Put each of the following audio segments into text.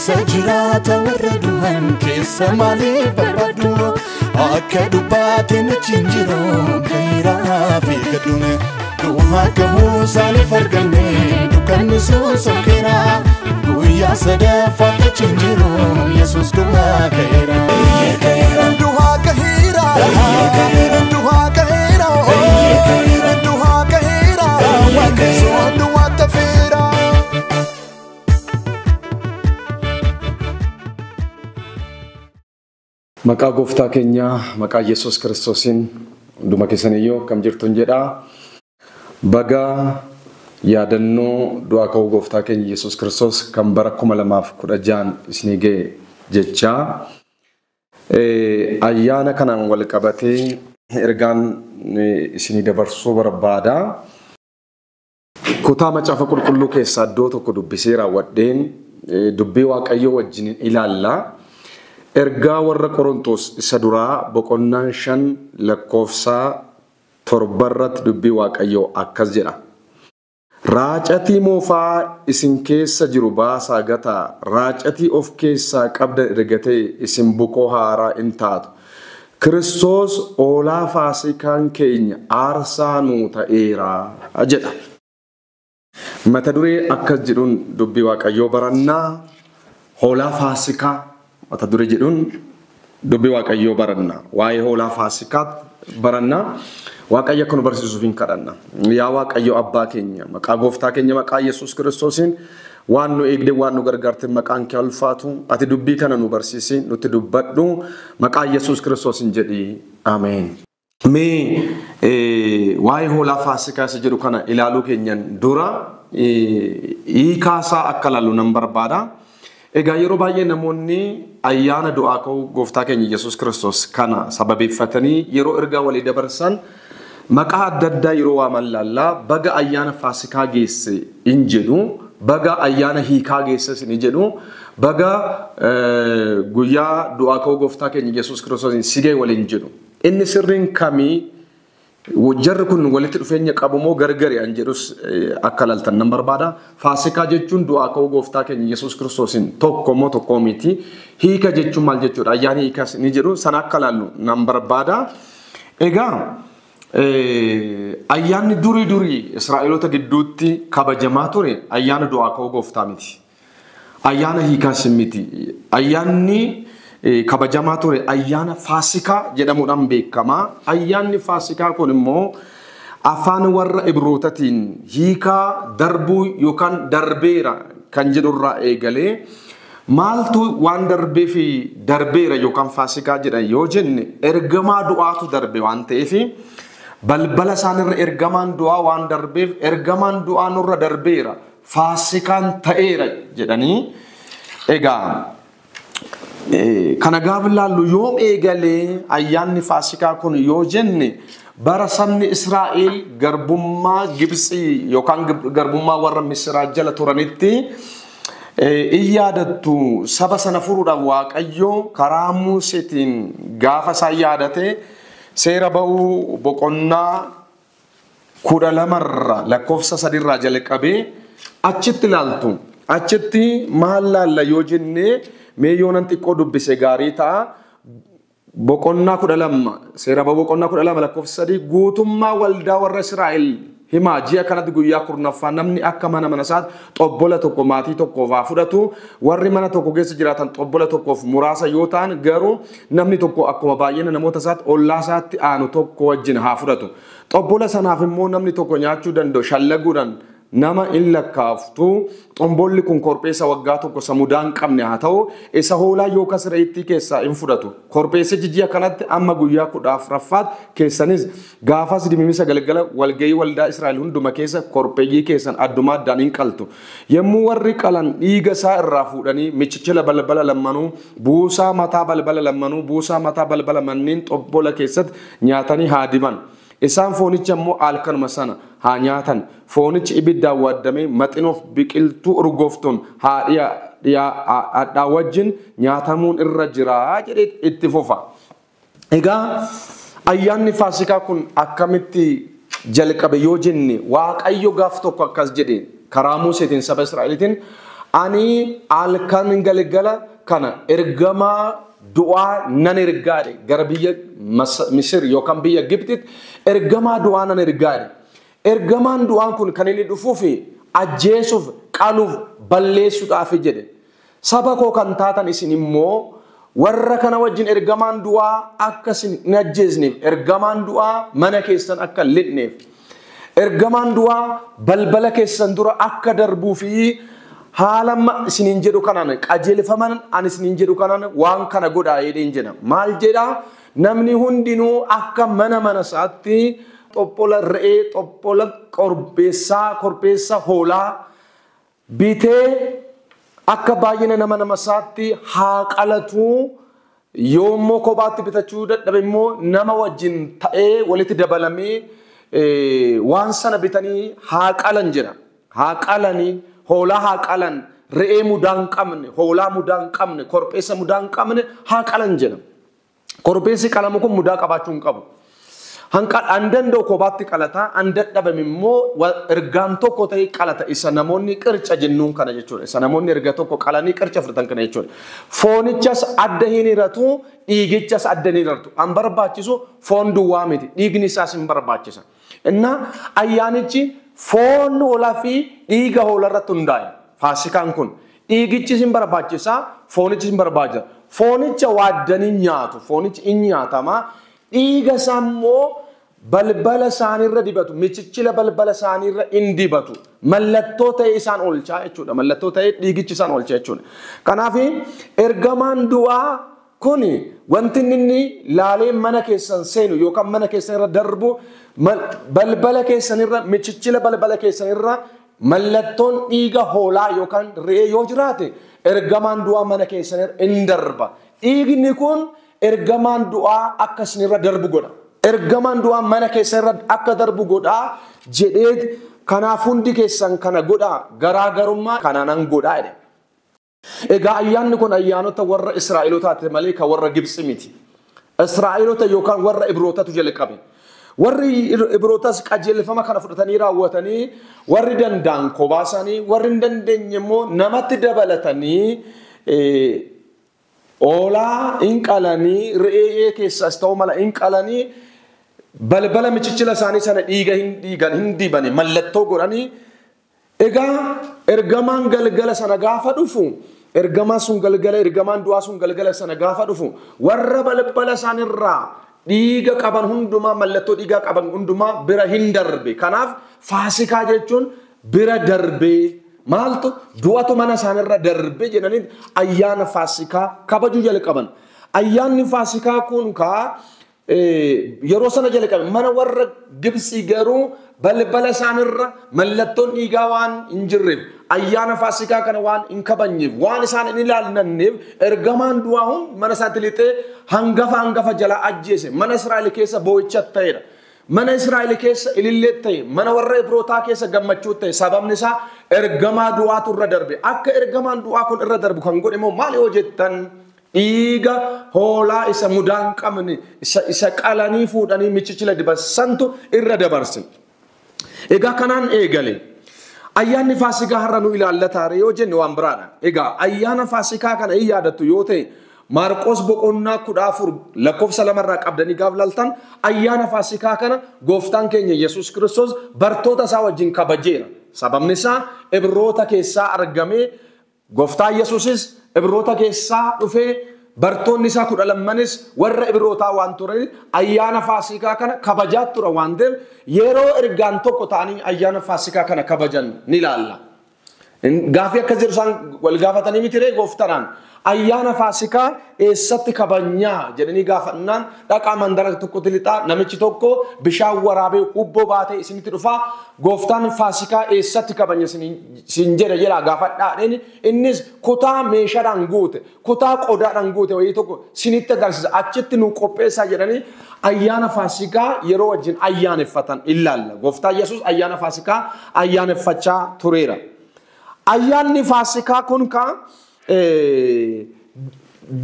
Eessa jiraata warra du'an keessa maaliif barbaaddu? Akka dubbaatiin achi hin jiru ka'eeraa fi gaduun. Du'a gahuu saaliif arganne dukkanni sun sokkeera. Guyyaa sadaffaatti achi hin jiru Yesuus du'aa ka'eera. Du'aa ka'eera, du'aa ka'eera, du'aa ka'eera, Waaqessuun du'aa tafeera. Maqaa gooftaa keenyaa maqaa Yesuus Kiristoosiin hunduma keessaniyyuu akkam jirtuun jedhaa. Baga yaadannoo du'aa ka'uu gooftaa keenya Yesuus Kiristoos kan bara 2016 isinii ga'e jechaa. Ayyaana kanaan wal qabatee ergaan isinii dabarsuu barbaada. Kutaa macaafa qulqulluu keessaa iddoo tokko dubbisee raawwadheen dubbii Waaqayyoo wajjin ilaalla. Ergaa warra Qorontos isa duraa boqonnaan 5 lakkoofsa 7 irratti dubbii Waaqayyoo akkas jedha. Raacatii moofaa isin keessa jiru baasaa gataa, raacatii of keessaa qabdan erga ta'e isin bukoo haaraa in taatu. Kiristoos hoolaa faasikaan keenya aarsaa nuu ta'eera jedha. Mata duree akkas jedhuun dubbii Waaqayyoo barannaa. Hoolaa faasikaa mata duree jedhuun dubbii Waaqayyoo barannaa. Waa'ee hoolaa faasikaa barannaa. Waaqayyo akka nu barsiisuuf hin kadhanna. Yaa Waaqayyo abbaa keenya, maqaa gooftaa keenya maqaa Yesuus Kiristoosiin waan nu eegde waan nu gargaarte maqaan kee ulfaatu. Ati dubbii kana nu barsiisi, nutti dubbadhu. Maqaa Yesuus Kiristoosiin jedhi. Ameen. Mee waa'ee hoolaa faasikaa isa jedhu kana ilaaluu keenyan dura hiikaasaa akka ilaallu nan barbaada. Egaa yeroo baay'ee namoonni ayyaana du'aa ka'uu gooftaa keenya Yesuus Kiristoos kana sababeeffatanii yeroo ergaa walii dabarsan maqaa adda addaa yeroo waaman laallaa. Baga ayyaana faasikaa geesse hin jedhu, baga ayyaana hiikaa geesses ni jedhu, baga guyyaa du'aa ka'uu gooftaa keenya Yesuus Kiristoos si ga'e waliin jedhu. Inni sirriin kamii? Jarri kun walitti dhufeenya qabu moo gargari an jedhus akka ilaaltan nan barbaada. Faasikaa jechuun du'aa ka'uu gooftaa keenya Yesuus Kiristoosiin tokko moo tokko miti. Hiika jechuun maal jechuudha? Ayyaana hiikas ni jedhu sana akka ilaallu nan barbaada. Egaa ayyaanni durii durii Israa'eloota gidduutti kabajamaa ture ayyaana du'aa ka'uu gooftaa miti. Ayyaana hiikaas miti. Ayyaanni kabajamaa ture ayyaana faasikaa jedhamuudhaan beekama. Ayyaanni faasikaa kun immoo afaan warra Ibrootaatiin hiikaa darbuu yookaan darbeera kan jedhurraa eegalee maaltu waan darbee fi darbeera yookaan faasikaa jedhan yoo jenne ergamaa du'aatu darbe waan ta'eef balbala isaanirra ergamaan du'aa waan darbeef ergamaan du'aa nurra darbeera faasikaan ta'eera jedhanii. Egaa kana gaafa ilaallu yoom eegalee ayyaanni faasikaa kun yoo jenne bara sabni Israa'el garbummaa Gibxii yookaan garbummaa warra Misiraa jala turanitti in yaadattu saba sana furuudhaaf Waaqayyo karaa Museetiin gaafa isaan yaadate seera ba'uu boqonnaa 12 lakkoofsa 3 irraa jalqabee achitti ilaaltu. Achitti maal laalla yoo jenne mee yoonan xiqqoo dubbise gaarii ta'a. Boqonnaa 12 seera ba'uu boqonnaa 12 lakkoofsa 3 guutummaa waldaa warra Israa'el himaa ji'a kanatti guyyaa 10ffaa namni akka mana mana isaatti xobbola tokko maatii tokkoof haa fudhatu. Warri mana tokko keessa jiraatan xobbola tokkoof muraasa yoo ta'an garuu namni tokko akkuma baay'ina namoota isaatti ollaa isaatti aanu tokko wajjin haa fudhatu. Xobbola sanaaf immoo namni tokko nyaachuu danda'u shallaguudhaan nama in lakkaaftu. Xombolli kun korbeessa waggaa tokko samudaa hin qabne haa ta'u isa hoolaa yookaas re'ittii keessaa hin fudhatu. Korbeessichi ji'a kanatti amma guyyaa 14ffaatti keessanis gaafas dimimisa galgala walga'ii waldaa Israa'el hunduma keessa korbeeyyii keessan adduma addaan hin qaltu. Yommuu warri qalan dhiiga isaa irraa fuudhanii michichila balbala lammanuu buusaa mataa balbala lammanuu buusaa mataa balbala manneen xobbola keessatti nyaatanii haa diban. Isaan foonicha immoo halkanuma sana haa nyaatan. Foonichi ibiddaan waddamee maxinoof biqiltuu urgooftuun haa hadhaa wajjin nyaatamuun irra jira jedhee itti fufa. Egaa ayyaanni faasikaa kun akkamitti jalqabe yoo jenne Waaqayyo gaaf tokko akkas jedhe karaa Museetiin saba Israa'eliitiin Ani halkan galgala kana ergamaa du'aa nan ergaadhe gara biyya Misir yookaan biyya Gibxitti ergamaa du'aa nan ergaadhe. Ergamaan du'aan kun kan inni dhufuuf ajjeesuuf, qaluuf, balleessuudhaaf jedhe. Saba koo kan taatan isin immoo warra kana wajjin ergamaan du'aa akka isin hin ajjeesneef, ergamaan du'aa mana keessan akka hin lixneef, ergamaan du'aa balbala keessan dura akka darbuu fi haala isiniin jedhu kanaan qajeelfaman ani isiniin jedhu kanaan waan kana godhaa jedheen jedha. Maal jedhaa? Namni hundinuu akka mana mana isaatti xophola re'ee, xophola korbeessa hoolaa bitee akka baay'ina nama nama isaatti haa qalatu. Yoommoo kophaatti bitachuu dadhabe immoo nama wajjin ta'ee walitti dabalamee waan sana bitanii haa qalan jedha. Haa qalanii, hoolaa haa qalan, re'ee mudaa hin qabne, hoolaa mudaa hin qabne, korbeessa mudaa hin qabne haa qalan jedha. Korbeessi qalamu kun mudaa qabaachuu hin qabu. An danda'u kophaatti qalata, an dadhabame immoo ergaan tokko ta'e qalata. Isa namoonni qirca jennuun kana jechuudha. Isa namoonni erga tokko qalanii qirca fudhatan kana jechuudha. Foonichas adda hin hiratu, dhiigichas adda hin hiratu. An barbaachisu foon duwwaa miti, dhiigni isaas hin barbaachisa. Innaa ayyaanichi foon hoolaa fi dhiiga hoolaa irratti hundaa'e. Faasikaan kun dhiigichis hin barbaachisa, foonichis hin barbaachisa. Foonicha waaddanii nyaatu, foonichi hin nyaatama. Dhiiga isaa immoo balbala isaaniirra dibatu, michichila balbala isaaniirra hin dibatu. Mallattoo ta'e isaan oolchaa jechuudha. Mallattoo ta'e dhiigichi isaan oolchaa jechuudha. Kanaaf ergamaan du'aa kun wanti inni laalee mana keessan seenu yookaan mana keessan irra darbu balbala keessan irra, michichila balbala keessan irra mallattoon dhiiga hoolaa yookaan re'ee yoo jiraate ergamaan du'aa mana keessan irra hin darba. Dhiigni kun ergamaan du'aa akka isinirra darbu godha. Ergamaan du'aa mana keessan irra akka darbu godha jedhee kanaaf hundi keessan kana godha, garaagarummaa kanaanan godha jedhe. Egaa ayyaanni kun ayyaanota warra Israa'elotaati malee kan warra Gibxi miti. Israa'elota yookaan warra Ibrootatu jalqabe. Warri Ibrootas qajeelfama kana fudhatanii raawwatanii, warri danda'an kophaa isaanii, warri hin dandeenye immoo namatti dabalatanii hoolaa hin qalanii, re'ee keessaas ta'uu mala hin qalanii, balbala michichila isaanii sana dhiiga hin dhiigan hin dibani mallattoo godhanii. Egaa ergamaan galgala sana gaafa dhufu, ergamaan sun galgala, ergamaan du'aa sun galgala sana gaafa dhufu, warra balbala isaanirraa dhiiga qaban hundumaa, mallattoo dhiigaa qaban hundumaa bira hin darbe. Kanaaf faasikaa jechuun bira darbee maaltu du'atu mana isaanirra darbe jedhanii ayyaana faasikaa kabajuu jalqaban. Ayyaanni faasikaa kun kaa yeroo sana jalqabe. Mana warra Gibxii garuu balbala isaanirra mallattoon dhiigaa waan hin jirreef, ayyaana faasikaa kana waan hin kabajneef, waan isaan hin ilaallanneef ergamaan du'aa hun mana isaatti lixee hangafa jalaa ajjeese. Mana Israa'el keessa boo'icha ta'edha. Mana Israa'el keessa ilillee ta'e, mana warra Ibrootaa keessa gammachuu ta'e. Sababni isaa ergamaa du'aatu irra darbe. Akka ergamaan du'aa kun irra darbu kan godhe immoo maal yoo jettan, dhiiga hoolaa isa mudaa hin qabne, isa qalanii fuudhanii michichila diban santu irra dabarse. Egaa kanaan eegale. Ayyaanni faasikaa har'a nu ilaallata yoo jenne waan biraadha. Egaa ayyaana faasikaa kana hin yaadattu yoo ta'e, Maarqos boqonnaa 14 lakkoofsa 2 irraa qabdanii gaaf laaltan ayyaana faasikaa kana gooftaan keenya Yesuus Kiristoos bartoota isaa wajjin kabajeera. Sababni isaa Ibroota keessaa argamee, gooftaan Yesuusis Ibroota keessaa dhufee, bartoonni isaa 12nis warra Ibrootaa waan turaniif ayyaana faasikaa kana kabajaa tura waan ta'eef yeroo ergaan tokko ta'anii ayyaana faasikaa kana kabajan ni ilaalla. Gaafii akkas jedhu isaan wal gaafatanii miti ree gooftaadhaan. Ayyaana faasikaa eessatti kabajnaa jedhanii gaafannaan, dhaqaa mandara tokkotti lixaa, namichi tokko bishaan waraabee hubboo baatee isinitti dhufaa, gooftaan faasikaa eessatti kabajna sin jedha jedhaa gaafadhaa jedheen. Innis kutaa meeshaadhaan guute, kutaa qodaadhaan guute wayii tokko sinitti agarsiisa, achitti nu qopheessaa jedhanii ayyaana faasikaa yeroo wajjin ayyaaneffatan ilaalla. Gooftaan Yesuus ayyaana faasikaa ayyaaneffachaa tureera. Ayyaanni faasikaa kun kaa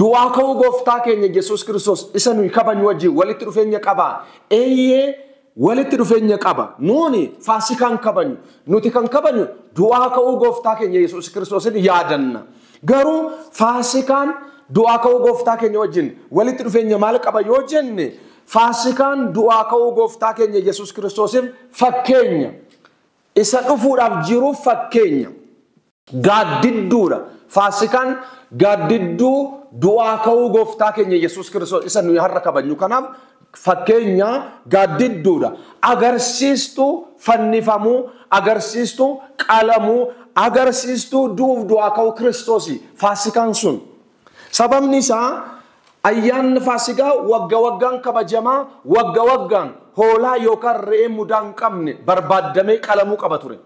du'aa ka'uu gooftaa keenya Yesuus Kiristoos isa nuyi kabajnu wajjin walitti dhufeenya qaba. Eeyyee, walitti dhufeenya qaba. Nuuni faasikaan kabajnu. Nuti kan kabajnu du'aa ka'uu gooftaa keenya Yesuus Kiristoosin yaadanna. Garuu faasikaan du'aa ka'uu gooftaa keenya wajjin walitti dhufeenya maal qaba yoo jenne faasikaan du'aa ka'uu gooftaa keenya Yesuus Kiristoosiif fakkeenya. Isa dhufuudhaaf jiru fakkeenya. Gaaddidduudha. Faasikaan gaaddidduu du'aa ka'uu gooftaa keenya Yesuus Kiristoos isa nuyi har'a kabajnu. Kanaaf fakkeenya gaaddidduudha. Agarsiistuu fannifamuu, agarsiistuu qalamuu, agarsiistuu du'uuf du'aa ka'uu Kiristoosi faasikaan sun. Sababni isaa ayyaanni faasikaa wagga waggaan kabajamaa, wagga waggaan hoolaa yookaan re'ee mudaa hin qabne barbaaddamee qalamuu qaba ture.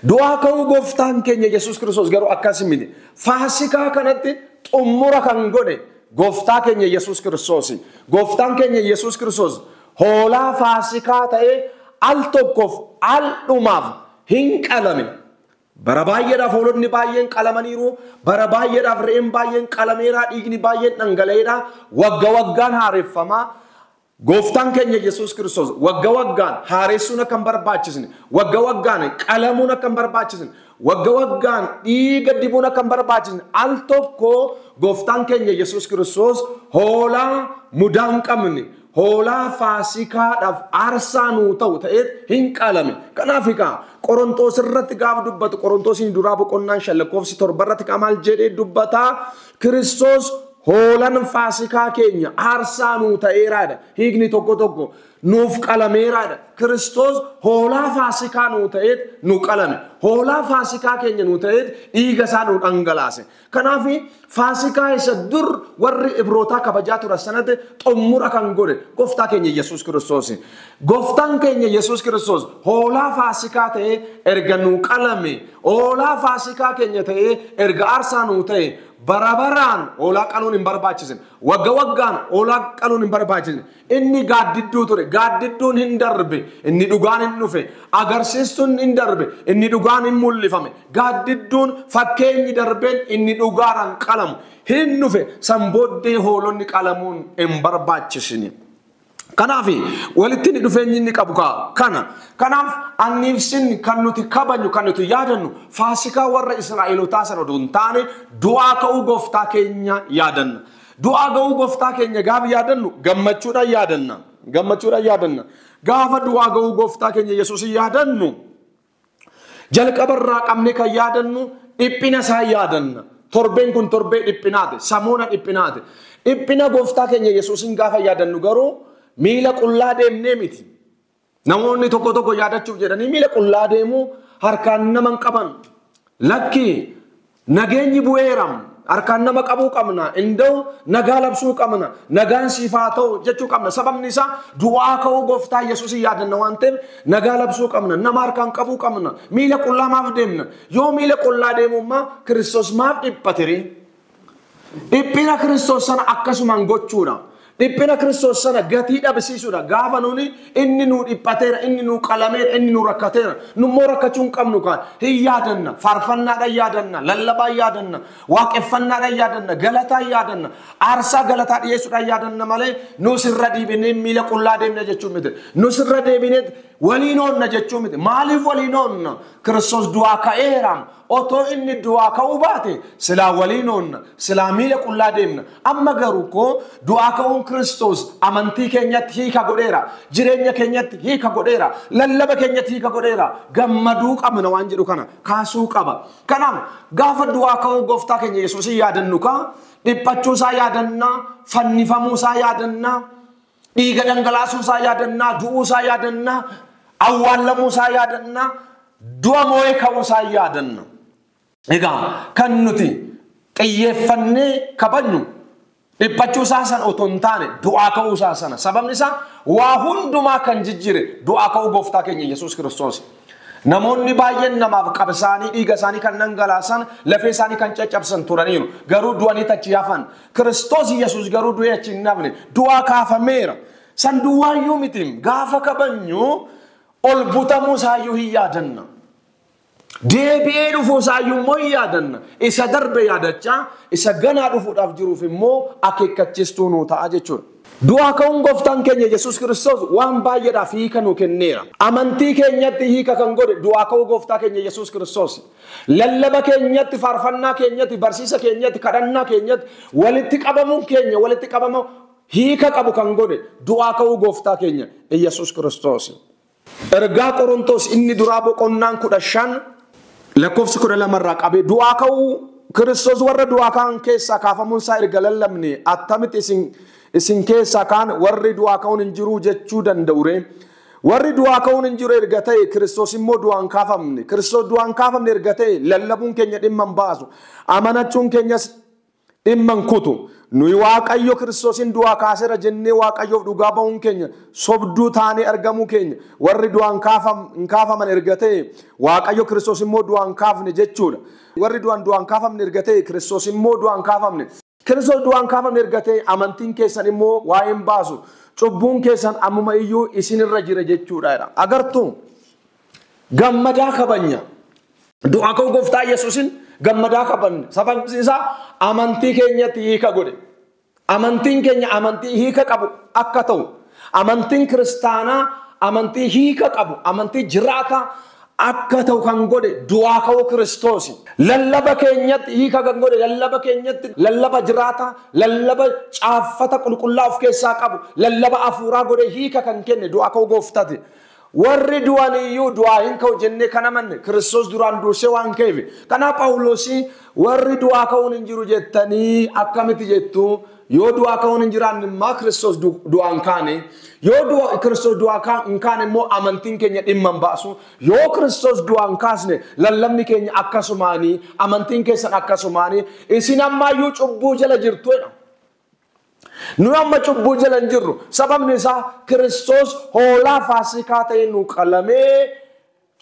Du'aa ka'uu gooftaan keenya Yesuus Kiristoos garuu akkas miti. Faasikaa kanatti xumura kan godhe gooftaa keenya Yesuus Kiristoos. Gooftaan keenya Yesuus Kiristoos hoolaa faasikaa ta'ee al tokkoof al dhumaaf hin qalame. Bara baay'eedhaaf hoolonni baay'een qalamaniiru. Bara baay'eedhaaf re'een baay'een qalameera. Dhiigni baay'een dhangala'eera. Wagga waggaan haareffamaa. Gooftaan keenya Yesuus Kiristoos wagga waggaan haaressuun akka hin barbaachisne, wagga waggaan qalamuun akka hin barbaachisne, wagga waggaan dhiiga dibuun akka hin barbaachisne al tokko gooftaan keenya Yesuus Kiristoos hoolaa mudaa hin qabne, hoolaa faasikaadhaaf aarsaa nuu ta'u ta'ee hin qalame. Kanaaf egaa Qorontoos irratti gaafa dubbatu Qorontoosiin duraa boqonnaan 5 lakkoofsi 7 irratti maal jedhee dubbataa? Kiristoos hoolaan faasikaa keenya aarsaa nuu ta'eeraadha. Hiikni tokko tokko nuuf qalameeraadha. Kiristoos hoolaa faasikaa nuu ta'eet nu qalame. Hoolaa faasikaa keenya nuu ta'eet dhiiga isaa nuu dhangalaase. Kanaaf faasikaa isa dur warri Ibrootaa kabajaa turan sanatti xumura kan godhe gooftaa keenya Yesuus Kiristoos. Gooftaan keenya Yesuus Kiristoos hoolaa faasikaa ta'ee erga nuu qalame, hoolaa faasikaa keenya ta'ee erga aarsaa nuu ta'e barabaraan hoolaa qaluun hin barbaachisne. Wagga waggaan hoolaa qaluun hin barbaachisne. Inni gaaddidduu ture. Gaaddidduun hin darbe. Inni dhugaan hin dhufe. Agarsiistuun hin darbe. Inni dhugaan hin mul'ifame. Gaaddidduun fakkeenyi darbeen inni dhugaadhaan qalamu hin dhufe. San booddee hoolonni qalamuun hin barbaachisne. Kanaaf walitti dhufeenyi inni qabu kana. Kanaaf anniifsin kan nuti kabajnu, kan nuti yaadannu faasikaa warra Israa'elotaa sana odoo hin taane du'aa ka'uu gooftaa keenya yaadanna. Du'aa ka'uu gooftaa keenya gaafa yaadannu gammachuudhaan yaadanna. Gammachuudhaan yaadanna. Gaafa du'aa ka'uu gooftaa keenya Yesuus yaadannu jalqabarraa qabne kan yaadannu dhiphina isaa yaadanna. Torbeen kun torbee dhiphinaati. Samoona dhiphinaati. Dhiphina gooftaa keenya Yesuusin gaafa yaadannu garuu miila qullaa deemnee miti. Namoonni tokko tokko yaadachuuf jedhanii miila qullaa deemuu harkaan nama hin qaban. Lakki nageenyi bu'eera. Harkaan nama qabuu qabna. Indoo nagaa labsuu qabna. Nagaan siif haa ta'u jechuu qabna. Sababni isaa du'aa ka'uu gooftaa Yesuus yaadanna waan ta'eef nagaa labsuu qabna. Nama harkaan qabuu qabna. Miila qullaa maaf deemna? Yoo miila qullaa deemummaa Kiristoos maaf dhiphatire? Dhiphina Kiristoos sana akkasumaan gochuudha. Dhiphina Kiristoos sana gatii dhabsiisuudha. Gaafa nuni inni nuu dhiphateera, inni nuu qalameera, inni nuu rakkateera. Nummoo rakkachuu hin qabnu kaan hin yaadanna. Faarfannaadhaan yaadanna, lallabaan yaadanna, waaqeffannaadhaan yaadanna, galataan yaadanna, aarsaa galataa dhiyeessuudhaan yaadanna malee nus irra deebinee miila qullaa deemna jechuu miti. Nus irra deebinee waliin oonna jechuu miti. Maaliif waliin oonna? Kiristoos du'aa ka'eera. Otoo inni du'aa ka'uu baate silaa waliin oonna, silaa miila qullaa deemna. Amma garuu koo du'aa ka'uun Kiristoos amantii keenyatti hiika godheera. Jireenya keenyatti hiika godheera. Lallaba keenyatti hiika godheera. Gammaduu qabna waan jedhu kana kaasuu qaba. Kanaaf gaafa du'aa ka'uu gooftaa keenya Yesuus yaadannu kaa dhiphachuu isaa yaadannaa, fannifamuu isaa yaadannaa, dhiiga dhangalaasuu isaa yaadannaa, du'uu isaa yaadannaa, awwaallamuu isaa yaadannaa, du'a moo'ee ka'uu isaa yaadanna. Egaa kan nuti xiyyeeffannee kabajnu dhiphachuu isaa sana otoo hin taane du'aa ka'uu isaa sana. Sababni isaa waa hundumaa kan jijjiire du'aa ka'uu gooftaa keenya Yesuus Kiristoos. Namoonni baay'een namaaf qabsaanii dhiiga isaanii kan dhangalaasan, lafee isaanii kan caccabsan turaniiru. Garuu du'anii achi hafan. Kiristoos Yesuus garuu du'ee achi hin hafne. Du'aa kaafameera. San duwwaayyuu miti. Gaafa kabajnu ol butamuu isaayyuu hin yaadanna. Deebi'ee dhufuu isaayyuu immoo hin yaadanna. Isa darbe yaadachaa, isa ganaa dhufuudhaaf jiruuf immoo akeekkachiistuu nuu ta'a jechuudha. Du'aa ka'uun gooftaan keenya Yesuus Kiristoos waan baay'eedhaaf hiika nuu kenneera. Amantii keenyatti hiika kan godhe du'aa ka'uu gooftaa keenya Yesuus Kiristoos. Lallaba keenyatti, faarfannaa keenyatti, barsiisa keenyatti, kadhannaa keenyatti walitti qabamuun keenya walitti qabama hiika qabu kan godhe du'aa ka'uu gooftaa keenya Yesuus Kiristoos. Ergaa Qorontos inni duraa boqonnaan 15 lakkoofsi 12 irraa qabee du'aa ka'uu Kiristoos warra du'aa ka'an keessaa kaafamuun isaa erga lallabne attamitti isin keessaa kaan warri du'aa ka'uun hin jiru jechuu danda'u ree? Warri du'aa ka'uun hin jiru erga ta'e Kiristoos immoo du'aan kaafamne. Kiristoos du'aan kaafamne erga ta'e lallabuun keenya dhimma hin baasu. Amanachuun keenyas dhimma hin kutu. Nuyi Waaqayyo Kiristoosin du'aa kaaseera jennee Waaqayyoof dhugaa ba'uun keenya sobduu taanee argamuu keenya warri du'aan hin kaafaman erga ta'e Waaqayyo Kiristoos immoo du'aan kaafne jechuudha. Warri du'aan kaafamne erga ta'e Kiristoos immoo du'aan kaafamne. Kiristoos du'aan kaafamne erga ta'e amantiin keessan immoo waa'ee hin baasu. Cubbuun keessan ammuma iyyuu isinirra jira jechuudha. Agartuu gammadaa kabanya. Du'aa ka'uu gooftaa Yesuusin gammadaa kabanne. Sababni isaa amantii keenyatti hiika godhe. Amantiin keenya amantii hiika qabu akka ta'u, amantiin kiristaanaa amantii hiika qabu, amantii jiraataa akka ta'u kan godhe du'aa ka'uu Kiristoosi. Lallaba keenyatti hiika kan godhe, lallaba keenyatti lallaba jiraataa, lallaba caaffata qulqullaa of keessaa qabu, lallaba afuuraa godhe hiika kan kenne du'aa ka'uu gooftaati. Warri du'an iyyuu du'aa hin ka'u jennee kan amanne Kiristoos duraan dursee waan ka'eef. Kanaaf Phaawulos warri du'aa ka'uun hin jiru jettanii akkamitti jettu? Yoo du'aa ka'uun hin jiraanne immoo Kiristoos du'aan kaane. Yoo Kiristoos du'aa hin kaane immoo amantiin keenya dhimma hin baasu. Yoo Kiristoos du'aan kaasne lallabni keenya akkasumaanii, amantiin keessan akkasumaanii, isin ammaayyuu cubbuu jala jirtudha. Nu amma cubbuu jala hin jirru. Sababni isaa Kiristoos hoolaa Faasikaa ta'ee nu qalamee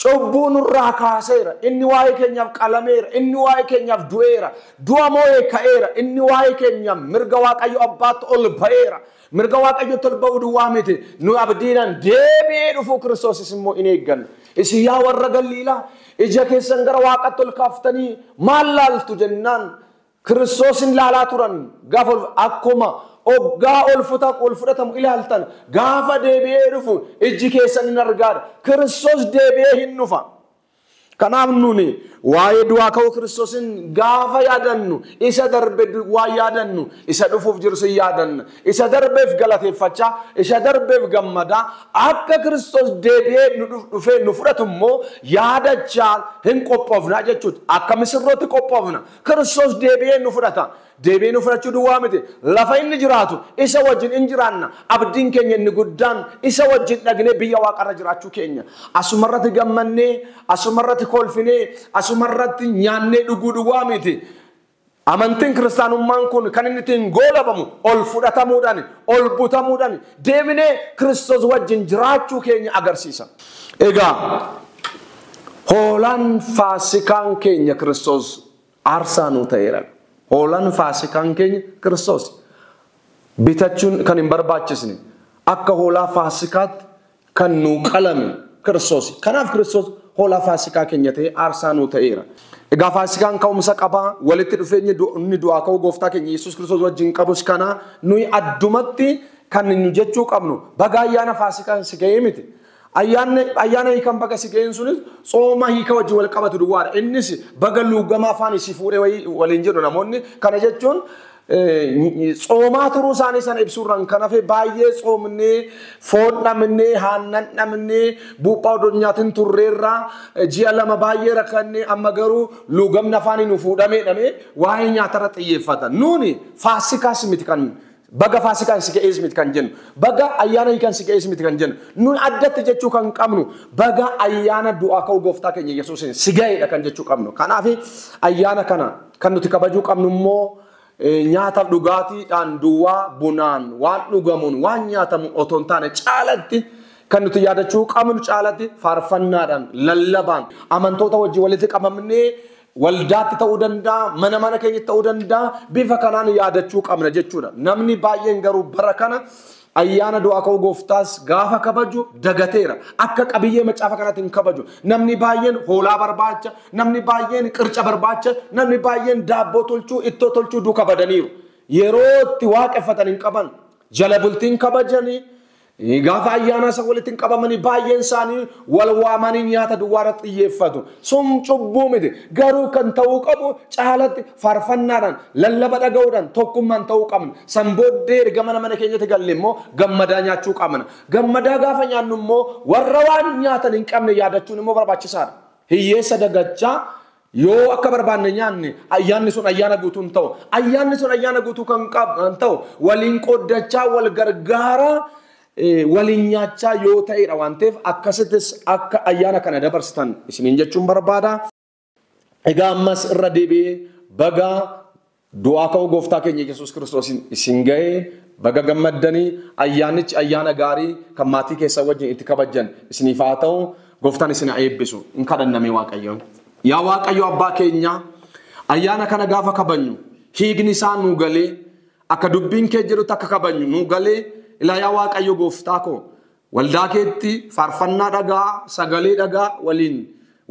cubbuu nurraa kaaseera. Inni waa'ee keenyaaf qalameera. Inni waa'ee keenyaaf du'eera. Du'a moo'ee ka'eera. Inni waa'ee keenyaaf mirga Waaqayyo Abbaatti ol ba'eera. Mirga Waaqayyotti ol ba'uu duwwaa miti. Nu abdiidhaan deebi'ee dhufuu Kiristoosis immoo in eegganna. Isin yaa warra Galiilaa ija keessan gara Waaqatti ol kaaftanii maal laaltu jennaan Kiristoosin laalaa turan gaafa akkuma oggaa ol fudhatamu ilaaltan gaafa deebi'ee dhufu ijji keessan hin argaadha. Kiristoos deebi'ee hin dhufa. Kanaaf nuni waa'ee du'aa ka'uu Kiristoosin gaafa yaadannu, isa darbe waa yaadannu, isa dhufuuf jirus hin yaadanna. Isa darbeef galateeffachaa, isa darbeef gammadaa, akka Kiristoos deebi'ee nu dhufee nu fudhatu immoo yaadachaa hin qophoofna jechuudha. Akka misirrootti qophoofna. Kiristoos deebi'ee nu fudhata. Deebi'ee nu fudhachuu duwwaa miti. Lafa inni jiraatu isa wajjin hin jiraanna. Abdiin keenya inni guddaan isa wajjin dhagnee biyya waaqarra jiraachuu keenya. Asumarratti gammannee, asumarratti kolfinee, asumarratti nyaannee dhuguu duwwaa miti. Amantiin kiristaanummaan kun kan inni ittiin goolabamu ol fudhatamuudhaan, ol butamuudhaan deebinee Kiristoos wajjin jiraachuu keenya agarsiisa. Egaa hoolaan Faasikaan keenya Kiristoos aarsaa nuu ta'eera. Hoolaan Faasikaan keenya Kiristoos bitachuun kan hin barbaachisne akka hoolaa Faasikaatti kan nuu qalame Kiristoos. Kanaaf Kiristoos hoolaa Faasikaa keenya ta'ee aarsaa nuu ta'eera. Egaa Faasikaan ka'umsa qabaa, walitti dhufeenyi inni du'aa ka'uu gooftaa keenya Yesuus Kiristoos wajjin qabus kana nuyi addumatti kan nu jechuu qabnu baga ayyaana Faasikaan si ga'ee miti. Ayyaana hiikan baga si ga'een sunis tsooma hiika wajjin wal qabatu duwwaadha. Innis baga luugamaa afaan isii fuudhee waliin jedhu namoonni. Kana jechuun tsoomaa turuu isaanii sana ibsuurraan kan hafe baay'ee tsoomnee, foon dhabnee, aannan dhabnee, buuphaa odoo nyaatiin turreerraa ji'a 2 baay'ee rakkannee amma garuu luugamni afaanii nu fuudhamee dhamee waa'ee nyaatarra xiyyeeffata. Nuuni Faasikaas miti kan baga Faasikaan si ga'ees miti kan jennu, baga ayyaana hiikan si ga'ees miti kan jennu, nuyi addatti jechuu kan qabnu baga ayyaana du'aa ka'uu gooftaa keenya Yesuusin si ga'eedha kan jechuu qabnu. Kanaaf ayyaana kana kan nuti kabajuu qabnu immoo nyaataaf dhugaatiidhaan duwwaa bunaan waan dhugamuun waan nyaatamu otoo hin taane caalatti kan nuti yaadachuu qabnu caalatti faarfannaadhaan lallabaan amantoota wajjin walitti qabamnee waldaatti ta'uu danda'a, mana mana keenyatti ta'uu danda'a, bifa kanaan yaadachuu qabna jechuudha. Namni baay'een garuu bara kana ayyaana du'aa ka'uu gooftaas gaafa kabaju dagateera. Akka qabiyyee macaafa kanaatiin hin kabaju. Namni baay'een hoolaa barbaacha, namni baay'een qirca barbaacha, namni baay'een daabboo tolchuu, ittoo tolchuu duuka badaniiru. Yeroo itti waaqeffatan hin qaban. Jala bultiin kabajanii gaafa ayyaana isa walitti hin qabamanii baay'een isaanii wal waamanii nyaata duwwaa irratti xiyyeeffatu. Sun cubbuu miti. Garuu kan ta'uu qabu caalatti faarfannaadhaan lallaba dhaga'uudhaan tokkummaan ta'uu qabna. San booddee erga mana mana keenyatti galle immoo gammadaa nyaachuu qabna. Gammadaa gaafa nyaannu immoo warra waan nyaatan hin qabne yaadachuun immoo barbaachisaadha. Hiyyeessa dagachaa yoo akka barbaanne nyaanne ayyaanni sun ayyaana guutuu hin ta'u. Ayyaanni sun ayyaana guutuu kan ta'u waliin qooddachaa wal gargaaraa waliin nyaachaa yoo ta'edha waan ta'eef akkasittis akka ayyaana kana dabarsitan isiniin jechuun barbaada. Egaa ammas irra deebi'ee baga du'aa ka'uu gooftaa keenya Yesuus Kiristoos isin ga'ee baga gammaddanii ayyaanichi ayyaana gaarii kan maatii keessan wajjin itti kabajjan isiniif haa ta'u. Gooftaan isin haa eebbisu. Hin kadhanname Waaqayyoon. Yaa Waaqayyo abbaa keenya ayyaana kana gaafa kabajnu hiikni isaa nuu galee akka dubbiin kee jedhutti akka kabajnu nuu galee ilaa yaa Waaqayyo gooftaa koo waldaa keetti faarfannaa dhagaa sagalee dhagaa waliin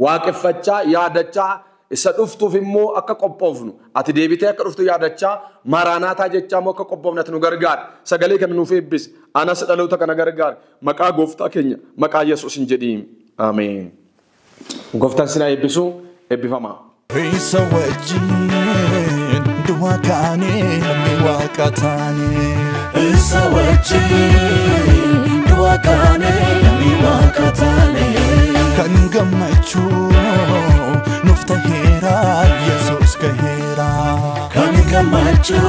waaqeffachaa yaadachaa isa dhuftuuf immoo akka qophoofnu ati deebitee akka dhuftu yaadachaa maraanaataa jechaa immoo akka qophoofnu ati nu gargaari. Sagalee kana nuuf eebbisi. Anas dhaloota kana gargaari. Maqaa gooftaa keenya maqaa Yesuus hin jedhiin. Ameen. Gooftaan sinaa eebbisu eebbifamaa. Isa wajjin du'aa kaanee namni waaqa taane. Isa wajjin du'aa kaanee namni waaqa taane. Kan gammachuu nuuf taheera Yesuus gaheera. Kan gammachuu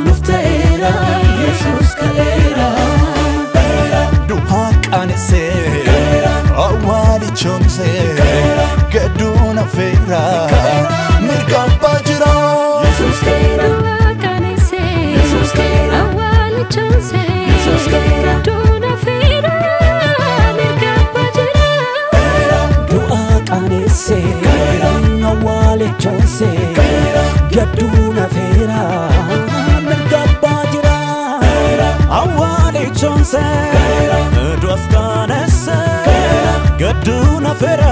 nuuf ta'eera Yesuus ga'eera. Du'aa qaanesee awwaalichoomsee gadduun affeera mirga abbaa jira. Yesuus ga'eera. Yesuus ga'eera. Yesuus ga'eera. Du'aa qaanesee awwaalichoomsee gadduun affeera mirga abbaa jira. Awwaalichoomsee du'as qaanesee gadduun affeera.